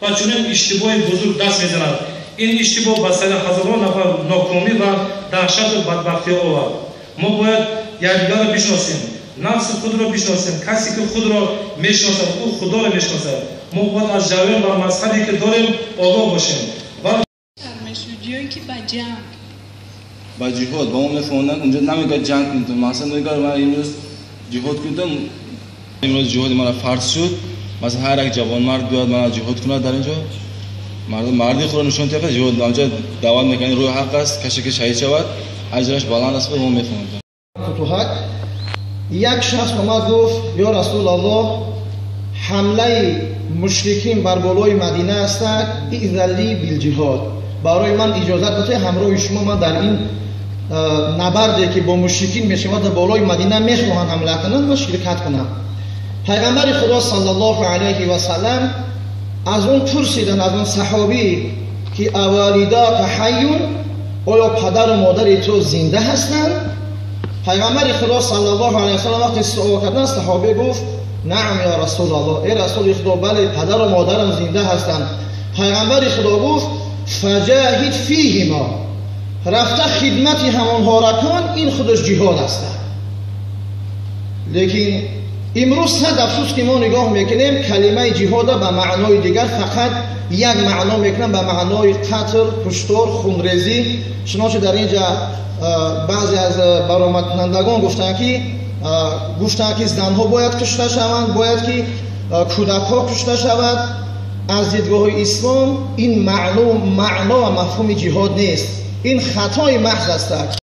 Ва чунин иштибоҳи бузург даст мезанад. Ин иштибоҳ ба сари ҳазорон нафар нокомӣ ва даҳшату бадбахтиҳо овард. Мо бояд якдигарро бишносем, нафси худро бишносем. Касе ки худро мешиносад, ӯ Худоро мешиносад. Мо бояд аз ҷараён ва мазҳабе ки дорем огоҳ бошем. Мешуд ё ки ба ҷанг? Ба ҷиҳод. Ба мо мефаҳмонанд, унҷо намегӯяд ҷанг кунед, масалан мегӯяд ман имрӯз ҷиҳод кунед, имрӯз ҷиҳоди мана фарз шуд. Масалан ҳар як ҷавонмард биёяд мана ҷиҳод кунад дар инҷо. Марди худро нишон диҳад, ҷиҳод онҷо даъват мекунад, рӯи ҳақ аст, касе ки шаҳид шавад аҷраш баланд аст, ба мо мефаҳмонанд. Футуҳат як шахс омад, гуфт: ё Расулаллоҳ, ҳамлаи мушрикин бар болои Мадина аст, изан ли билҷиҳод, барои ман иҷозат бده ҳамроҳи шумо ман дар ин набарде ки бо мушрикин мешавад дар болои Мадина мехоҳанд ҳамла кунанд ва ширкат кунам. Пайғамбари Худо саллаллоҳу алайҳи васаллам аз он пурсиданд, аз он саҳобӣ ки авалидака ҳайюн, оё падару модари ту зинда ҳастанд? Пайғамбари Худо саллаллоҳу алайҳи васаллам вақте суол карданд, саҳобӣ гуфт: наам ё Расулаллоҳ, эй Расули Худо, бале, падару модарам зинда ҳастанд. Пайғамбари Худо гуфт: фаҷаҳид фиҳима, рафта хидмати ҳамонҳоро кун, ин худаш ҷиҳод аст. Лекин имрӯз сад афсӯс ки мо нигоҳ мекунем, калимаи ҷиҳода ба маънои дигар фақат як маъно мекунам, ба маънои қатл, куштор, хунрезӣ. Чунончи дар инҷа баъзе аз баромадкунандагон гуфтанд ки занҳо бояд кушта шаванд, бояд ки кӯдакҳо кушта шавад. Аз дидгоҳи ислом ин маъно ва мафҳуми ҷиҳод нест, ин хатои маҳз аст.